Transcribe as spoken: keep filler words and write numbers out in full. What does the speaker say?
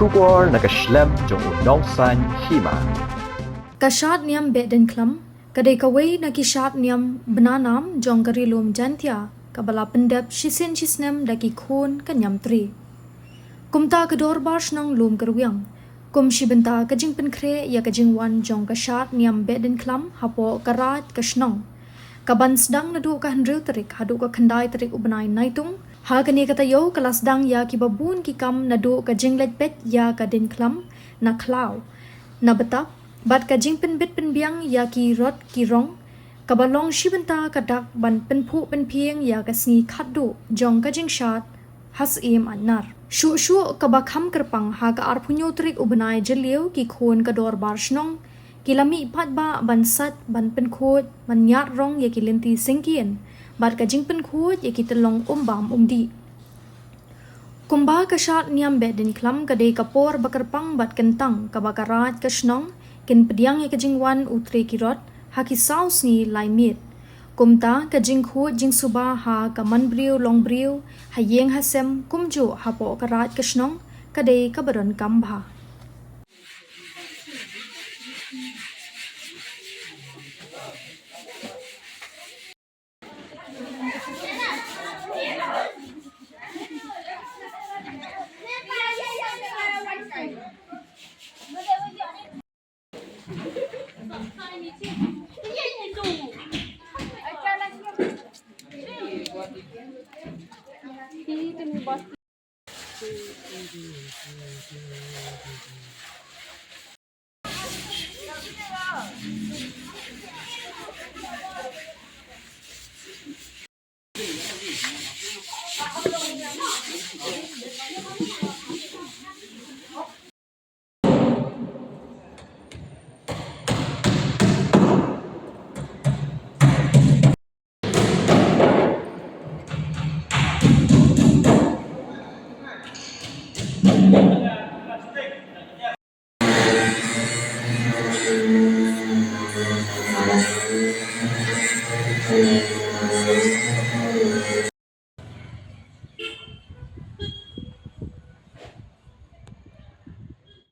Khubor na ka shlem jong u nongsaiñ hima. Ka shad niam Behdeiñkhlam ka dei kawei na ki shad niam bnanam jong ka Ri Lum Jaintia kaba la pyndep shisien shisnem da ki khun ka Niamtre. Kumta ka Dorbar Shnong Lum Kyrwiang kum shi bynta ka jingpynkhreh ïa ka jingwan jong ka shad niam Behdeiñkhlam hapoh ka Raid ka Shnong, ka ban sdang naduh ka hynriew tarik haduh ka khyndai tarik u bnai Naitung. Ha kane ka taïew ka la sdang ïa kiba bun ki kam naduh ka jingleit beit ïa ka deiñkhlam na khlaw na btap bad ka jingpynbit pynbiang ïa ki rot ki rong, kaba long shi bynta ka dak ban pynphuh pynphieng ïa ka sngi khatduh jong ka jingshad ha Syiem Aitnar. Shuh shuh kaba kham kyrpang ha ka arphew hynñiew tarik u bnai Jylliew ki khun ka Dorbar Shnong ki la mih paidbah ban sait ban pynkhuid ban ñiad rong ïa ki lynti syngkien bad ka jingpynkhuid ïa ki tyllong um bam um dih. Kumba ka shad niam Behdeiñkhlam ka dei ka por ba kyrpang bad kyntang kaba ka Raid ka Shnong kin pdiang ïa ka jingwan u trai ki rot ha ki saw sngi lai miet. Kumta ka jingkhuid jingsuba ha ka man briew long briew, ha ïing ha sem kumjuh hapoh ka Raid ka Shnong ka dei kaba donkam bha.